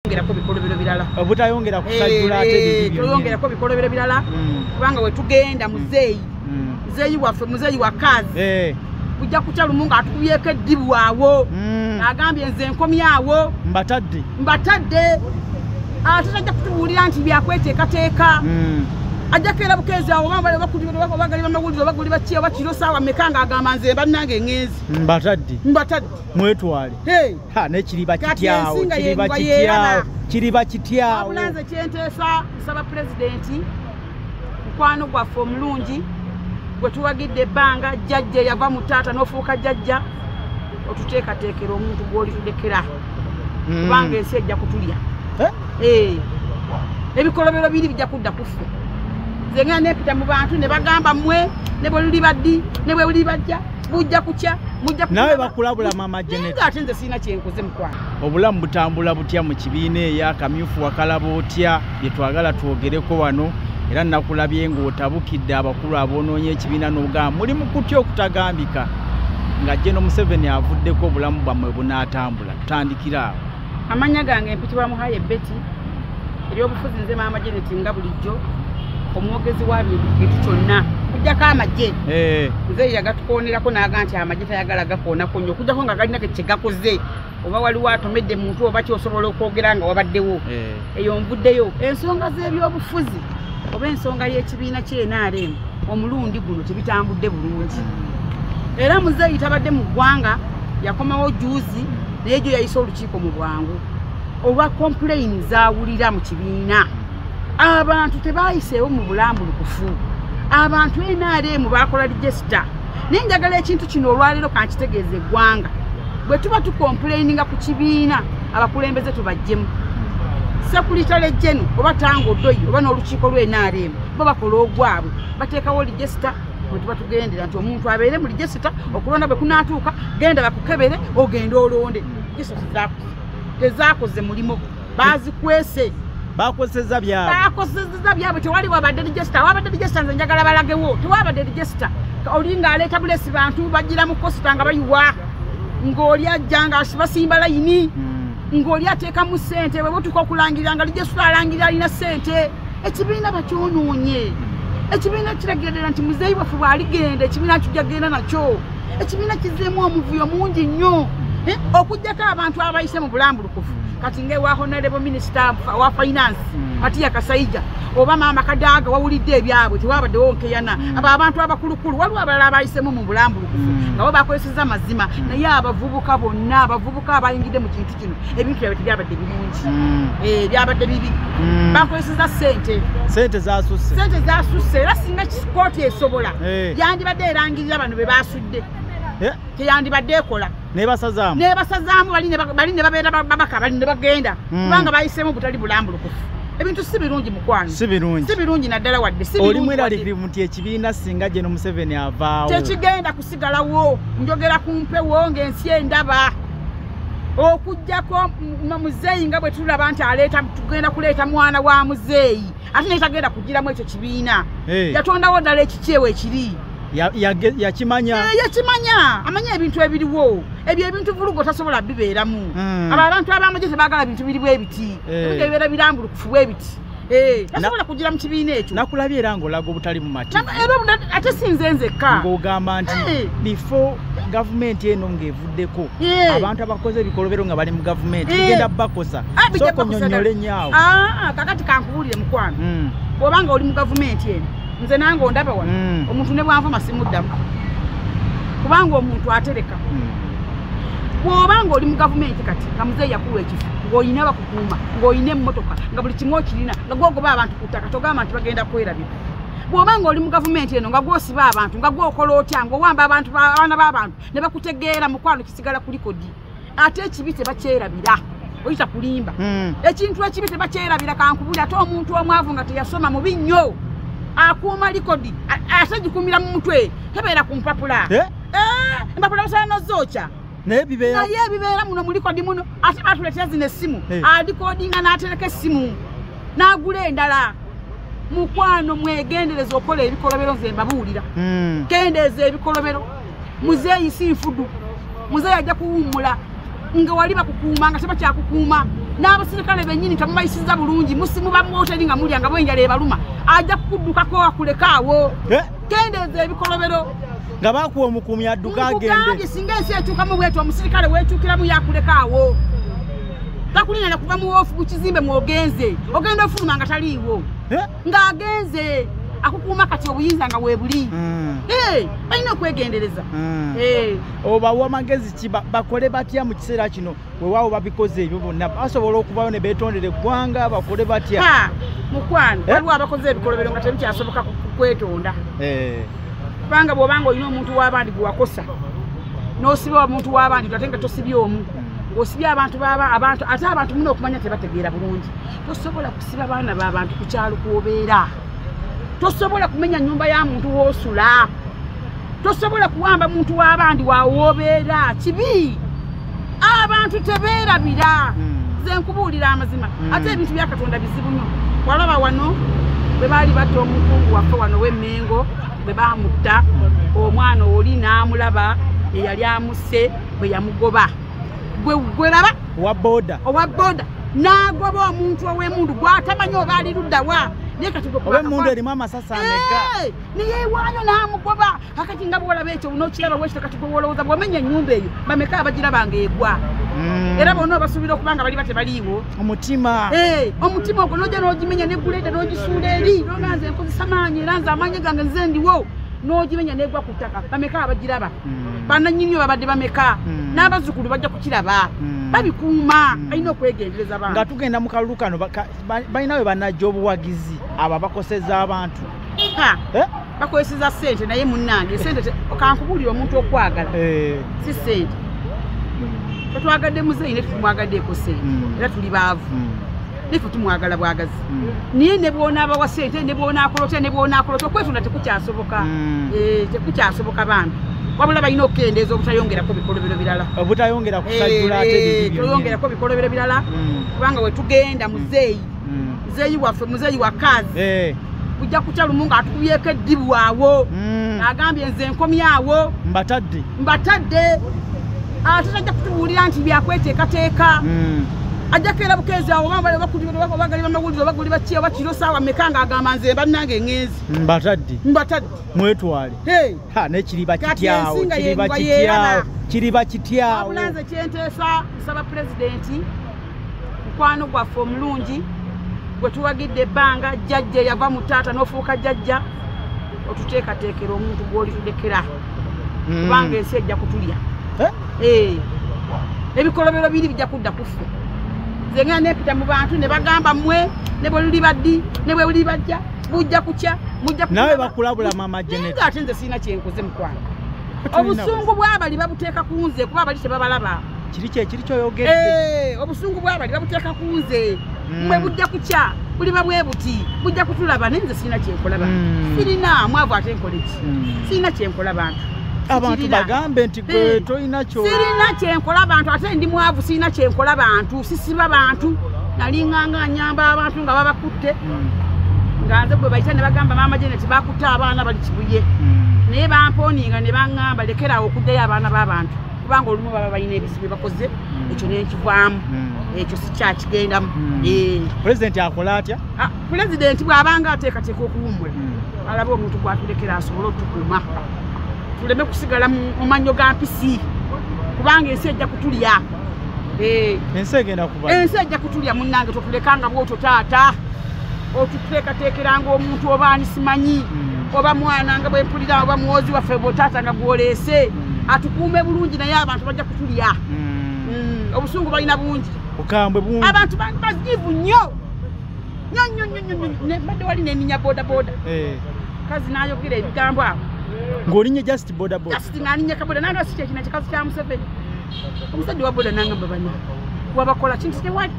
Toyongerako bikolobero birala. Obutayongera kusajjula ate bibi. Toyongerako bikolobero birala. Kubanga we tugenda muzeeyi. Muzeeyi waffe, muzeeyi wa kazi. Kujja kutya lumu nga atukubyeko eddibu awo. Agambye nze nkomyawo. Mbatadde. Mbatadde. Ate tajja kutubuulira nti byakweteekateeka. Ajja keera bukeezi awo oba bagali bamawulire oba guli baki oba kiro saawa mmeka ng'agamba nze bannange ŋŋenzi. Mbatadde. Mbatadde. Mwetwale. Hey. Ha, nekiriba Kati kityawo, ensi nga kiriba ye- nga kityawo, yeeraba. kiriba kityawo. Wabula nze kyenteesa, nsaba pulezidenti, mukwano gwaffe omulungi gwe tuwagidde ebbanga, jjajja yava mu taata n'ofuuka jjajja, otuteekateekera omuntu gw'olitulekera, kubanga ensi ejja kutulya. Eh? Eh, ebikolobero biri bijja kudda ku ffe. Nze nga neepita mu bantu ne bagamba, mmwe ne bwe luli baddi ne bwe luli bajja bujja kukya, mujja Naawe kutulaba. bakulabula, Mama Naye Janet. nga ate nze sirina kyenkoze, mukwano. Obulamu butambula butya mu kibiina eyo akamyufu? Wakalaba otya? Bye twagala twogereko wano. Era nakulabye ng'otabukidde abakulu aboonoonye ekibiina n'ogamba muli mu kutya okutagambika nga General Museveni avuddeko, obulamu bwammwe bunaatambula. Tutandikira awo. Amannya gange mpitibwa Muhaye Betty. Ebyobufuzi nze Maama Janet, nga bulijjo omwogezi wa bintu kyonna kujjako amagye. Nze yagatukonerako n'aga nti amagye tayagala gakoonako nnyo, okujjako nga galina kye gakoze oba waliwo atomedde muntu oba kyosobola okwogera nga wabaddewo. Eyo nvuddeyo. Ensonga z'ebyobufuzi oba ensonga y'ekibiina ky'NRM omulundi guno tebitambudde bulungi, era muzeeyi tabadde mu ggwanga, yakomawo juzi, naye gyo yayise olukiiko mu bwangu olwa complain zaawulira mu kibiina. Abantu tebayiseewo mu bulambulukufu. Abantu NRM bakola register, naye njagala ekintu kino olwaleero kankitegeeza eggwanga: bwe tuba tucomplaininga ku kibiina, abakulembeze tubajjemu. Secretary General oba Tanga Odoi oba n'olukiiko lw'NRM bo bakola ogwabwe, bateekawo register mwe tuba tugendera nti omuntu abeere mu register. Okulonda bwe kunaatuuka, genda bakukebere ogende olonde. Register tezaakoze mulimu, bazikwese. Bakozesa byabwe. Bakozesa byabwe. Tewali wabadde register. Wabadde register, nze njagala balagewo. Tewabadde register. Oli ng'aleeta bulesi, bantu bagira mu coaster nga bayiwa, ng'oli ajja nga basimba layini, ng'oli ateekamu ssente. Bwe butuuka okulangirira nga register alangirira alina ssente. Ekibiina bakyonoonye. Ekibiina kiragira ddala nti muzeeyi waffe bw'aligenda, ekibiina kijja genda nakyo. Ekibiina kizeemu omuvuyo mungi nnyo. Eh, okugjako abantu abayise mu bulambulukufu, kati ngaewa honorable minister wa finance Matia Kasaija oba Maama Kadaga, wawulidde ebyabwe, tewabaddewo nkeyana. Abo abantu abakulukulu, waliwo abalala abayisemu mu bulambulukufu nga bo bakozeseza mazima, naye abavubuka bonna, abavubuka abayingidde mu kintu kino, ebintu byabwe tebyabadde birungi. Eh, byabadde bibi. Bakozeseza ssente. Sente zasusse. Sente zasusse, era singa kooti esobola, yandibadde erangirira bano be basudde. Teyandibadde ekola. Nebasazaamu. Nebasazaamu bali bali ne babeera babaka, bali ne bagenda, kubanga bayiseemu butali bulambulukufu. Ebintu si birungi, mukwano. Si birungi. Si birungi naddala wadde si Oli birungi wadde. mweraliikirivu nti ekibiina singa General Museveni avaawo Tekigenda kusigalawo. Njogera ku mpewo ng'ensi endaba. Okugjako muzeeyi nga bwe tulaba nti aleeta, tugenda kuleeta mwana wa muzeeyi, ate naye tagenda kugiramu ekyo kibiina. Yatondawo ddala ekikyewo ekiri. Yakimanya. Eh, yakimanya, amanya ebintu ebiriwo. Ebyo ebintu vulugo tasobola bibeeramu. Abo abantu abamagye tebaagala bintu biri bwe biti. Ebintu ebibeera birambulukufu bwe biti. Eh, tasobola kugira mu kibiina ekyo. Nakulabye era ng'olaga obutali mumativu. Era ate sinze nzekka. Ng'ogamba nti before gavumenti eno ng'evuddeko, abantu abakoze ebikolobero nga bali mu gavumenti bigenda bakosa. Ah, bijja Sooka bakosa onnyonnyole ddala. nnyo awo. Ah, kakati kankubuulire, mukwano. Bw'obanga oli mu gavumenti eno, nze nange ondaba wano, omuntu ne bwanvuma simuddamu, kubanga omuntu atereka. Bw'obanga oli mu gavumenti kati nga muzeeyi yakuwa ekifo, ng'olina bakukuuma, ng'olina emmotoka, nga buli kimu okirina, nga gwogoba abantu ku ttaka, togamba nti bagenda kwerabira. Bw'obanga oli mu gavumenti eno nga gwosiba abantu, nga gwokola otya, ng'owamba abantu abaana b'abantu ne bakutegeera, mukwano, kisigala ku record. Ate ekibi tebakyerabira, oyita kulimba. Ekintu ekibi tebakyerabira, kankubuli. Ate omuntu omwavu nga teyasoma mubi nnyo, akuuma record, ate gikuumira mu mutwe, tebeera ku mpapula. Eh? Eh, empapula basobola nozookya. Naye bibeera Naye ebibeera muno mu record muno. Ate batuleetera zino essimu, arecordinga n'atereka essimu n'agula endala. Mukwano, mwegendereza okukola ebikolobero. Nze mbabuulira, kendeeza ebikolobero. Muzeeyi si nfudu. Muzeeyi ajja kuwummula nga wali bakukuuma nga tebakyakukuuma. N'abasirikale bennyini temubayisizza bulungi, musimuba mu hoteri nga mulya nga bwenjala ebaluma, ajja kukuddukako akulekaawo. Kendeeza ebikolobero. Nga bakuwa omukuumi adduka agende. Nkugambye singa ensi ekyukamu bwetyo, omusirikale weekyukiramu yakulekaawo. Takulinda kuva mu woofu ku kizimbe mw'ogenze, ogenda ofuluma nga taliiwo. Ng'agenze akukuuma kati obuyinza nga weebuli. Balina okwegendereza. Obawa amagezi ki bakole batya mu kiseera kino? Weewaawo babikoze ebyo bonna, basobola okuvayo ne beetondera eggwanga, bakole batya? Mukwano, waliwo abakoze ebikolobero nga tebikyasoboka kwetonda. Kubanga bw'obanga olina omuntu w'abandi gwe wakosa, n'osiba omuntu w'abandi ate nga tosibye omu, ng'osibye abantu abantu, ate abantu muno okumanya tebategeera bulungi. Tosobola kusiba baana b'abantu ku kyalo kw'obeera. Tosobola kumenya nnyumba ya muntu w'osula. Tosobola kuwamba muntu w'abandi w'obeera. Kibi. Abantu tebeerabira. Nze nkubuulira amazima. Ate ebintu bya Katonda bizibu nnyo. Walaba wano bwe baali batta omukungu waffe wano w'Emmengo, bwe baamutta, omwana oli n'amulaba eyali amusse bwe yamugoba. Gwe laba owa boda, owa boda n'agoba omuntu ow'emmundu gw'atamanyi oba ali ludda wa. Naye kati gwe ow'emmundu erimu amasasi ameka? Neyeewaayo n'amugoba. Akati nga bw'olaba ekyo n'okiraba bwekityo, kati gwe wolowooza bw'omenya ennyumba eyo bameka abagiraba ng'egwa. Era bonna obasuubira okuba nga baliba tebaliiwo. Omutima. Omutima ogwo n'ojja n'ogimenya n'egguleeta n'ogisuula eri, n'oga nze nkozesa maanyi era nze amaanyi gange nze ndiwo, n'ogimenya n'egwa ku ttaka. Bameka abagiraba? Bannannyini babadde bameka? N'abazzukulu bajja kukiraba. Babikuuma, balina okwegendereza abantu. Nga tugenda mu kalulu kano, balina we banajja obuwagizi abo abakoseza abantu. Bakozesa ssente naye munnange, ssente kankubuulira omuntu okwagala si ssente. Tetwagadde muzeeyi naye tetumwagaddeeko ssente, era tuli baavu. Naffe tumwagala bwagazi. Naye ne bw'onaabawa ssente, ne bw'onaakola otya, ne bw'onaakola otya, okwetonda tekukyasoboka. Tekukyasoboka bambi. Wabula balina okukendeeza obutayongerako bikolobero birala. Obutayongera kusajjula ate bibi byonna. Toyongerako bikolobero birala, kubanga we tugenda muzeeyi. Muzeeyi waffe, muzeeyi wa kazi. Ujja kutya lumu ng'atukubyeko eddibu awo. Agambye nze nkomyawo. Mbatadde. Mbatadde. Ate tajja kutubuulira nti byakweteekateeka. Ajja keera bukeezi awo, oba bagali bamawulire, oba guli baki, oba kiro ssaawa mmeka ng'agamba nze bannange ŋŋenzi. Mbatadde. Mbatadde. Mwetwale. N'ekiriba kityawo, kiriba kityawo, kiriba kityawo. Wabula nze kyenteesa nsaba pulezidenti, mukwano gwaffe omulungi gwe tuwagidde ebbanga, jjajja yava mu taata n'ofuuka jjajja, otuteekateekera omuntu gw'olitulekera. Kubanga ensi ejja kutulya. Ebikolobero biri bijja kudda ku ffe. Nze nga neepita mu bantu ne bagamba mmwe ne bwe luli baddi ne bwe luli bajja bujja kukya, mujja kulaba. Nawe bakulabula Mama Janet. Naye ate nze sirina kyenkoze mukwano. Obusungu bw'abali babuteeka ku nze kuba abali tebabalaba. Kiri kye kiri kyoyogedde. Obusungu bw'abali babuteeka ku nze. Mmwe bujja kukya, buliba bwe buti, bujja kutulaba naye nze sirina kyenkola bantu. Sirina mwavu ate nkole ki? Sirina kyenkola bantu. Abantu bagambe nti gwe tolina kyo. Sirina kyenkola bantu ate ndi mwavu, sirina kyenkola bantu, sisiba bantu. Nalinganga nnyamba abantu nga babakutte. Nga nze gwe bayita ne bagamba Mama Janet bakutte abaana bali Kibuye. Naye bampooninga ne baŋŋamba lekeraawo okuddayo abaana b'abantu kubanga olumu baba balina ebizibu bye bakoze, ekyo ne nkivaamu. Ekyo sikyakigendamu. Pulezidenti akola atya? Pulezidenti bw'abanga ateekateeka okuwummula, alabe omuntu gw'atulekera asobole otukuuma. Tuleme kusigala mu mannyo ga mpisi kubanga ensi ejja kutulya. Ensi egenda kuba. Ensi ejja kutulya munnange, totulekanga bw'otyo taata. Otuteekateekeranga omuntu oba ani simanyi, oba mwana nga bwe mpulira, oba muwozi waffe bw'otaata nga gw'oleese. Atukuume bulungi naye abantu bajja kutulya. Obusungu balina bungi. Bukambwe bungi. Abantu bazivu nnyo. Nnyo nnyo nnyo nnyo. Mbadde wali neninya boda boda. Kazi n'ayogera ebigambo awo. Ng'olinye just boda boda. Just ng'alinye kaboda nanga si kyekino ekikazi kya Museveni. Omusajja wa boda nangamba bano. Wabakola kintu tewali.